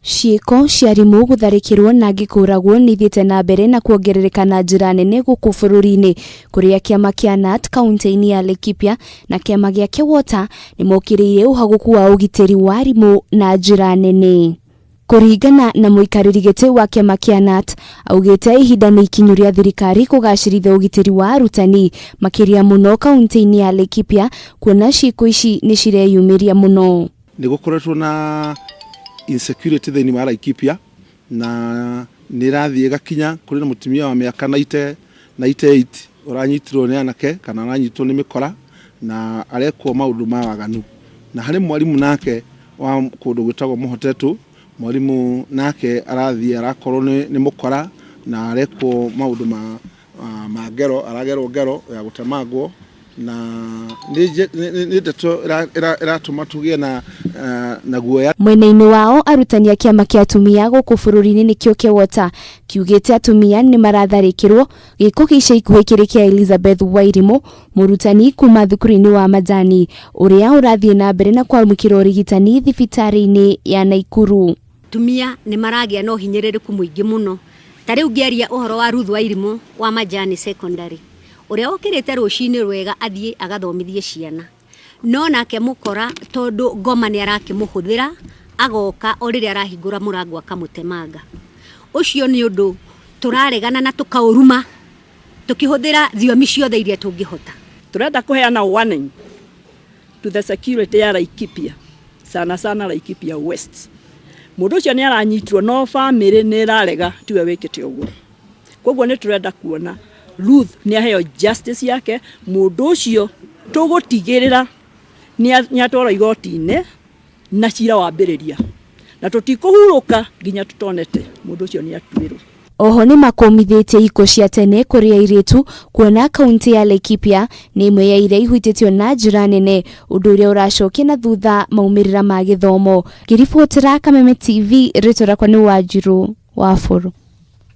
Ciĩko cia arimũ gũtharĩkĩrwo na angĩ kũũragwo nĩ ithiĩte na mbere na kuongerereka na njĩra nene gũkũ bũrũri-inĩ kũrĩa kĩama kĩa KNUT kaunti-inĩ ya Laikipia na kĩama gĩa KEWOTA nĩ mokĩrĩire ũhagũku wa ũgitĩri wa arimũ na njĩra nene. Kũringana na mũikarĩri gĩtĩ wa kĩama kĩa KNUT, augĩte ihinda nĩ ikinyu rĩa thirikari kũgacĩrithia ũgitĩri wa arutani makĩria mũno kaunti-inĩ ya Laikipia kuona ciĩko ici nĩ cireyumĩria mũno. Nĩ gũkoretwo na insecurity thĩinĩ wa Laikipia na nĩ ĩrathiĩ ĩgakinya kũrĩ na mũtumia wa mĩaka 98 ũranyitirwo nĩ anake kana aranyitwo nĩ mĩkora na arekwo maũndũ ma waganu. Na harĩ mwarimũ nake wa kũndũ gwĩtagwo Mũhotetũ, mwarimũ nake arathiĩ arakorwo nĩ mũkora na arekwo maũndũ ma ma ngero, aragerwo ngero ya gũtemangwo na nĩ ndeto ĩratũma tũgĩe na guoya. Mwena-inĩ wao arutani a kĩama kĩa atumia gũkũ bũrũri-inĩ nĩkĩo KEWOTA kiugĩte atumia nĩ maratharĩkĩrwo, gĩko kĩa ica ikuhĩ kĩrĩ kĩa Elizabeth Wairimu mũrutani kuma thukuru-inĩ wa Majani ũrĩa ũrathiĩ na mbere na kwamũkĩra ũrigitani thibitarĩ-inĩ ya Naikuru. Atumia nĩ maragĩa na ũhinyĩrĩrĩku mũingĩ mũno. Ta rĩu ngĩaria ũhoro wa Ruth Wairimũ wa Majani Secondary, ũrĩa ũkĩrĩte rũcinĩ rwega athiĩ agathomithie ciana. No nake mũkora tondũ ngoma nĩ arakĩmũhũthĩra, agoka o rĩrĩa arahingũra mũrango akamũtemanga. Ũcio nĩ ũndũ tũraregana na tũkaũruma tũkĩhũthĩra thiomi ciothe iria tũngĩhota. Tũrenda kũheana warning to the security ya Laikipia sana sana Laikipia West. Mũndũ ũcio nĩ aranyitirwo no famĩlĩ nĩ ĩrarega tiwe wĩkĩte ũguo. Koguo nĩ tũrenda kuona Ruth nĩ aheo justice yake, mũndũ ũcio tũgũtigĩrĩra nĩ atwarwo igoti-inĩ na cira wambĩrĩria na tũtikũhurũka nginya tũtonete mũndũ ũcio nĩ atuĩrwo. Oho nĩ makũmithĩtie ikuũ cia tene kũrĩ airĩtu kuona kaunti ya Laikipia nĩ ĩmwe ya iria ihutĩtio na njĩra nene ũndũ ũrĩa ũracokia na thutha maumĩrĩra ma gĩthomo. Ngĩribotera Kameme TV rĩtwa rĩakwa nĩ Wanjirũ wa Bũrũ.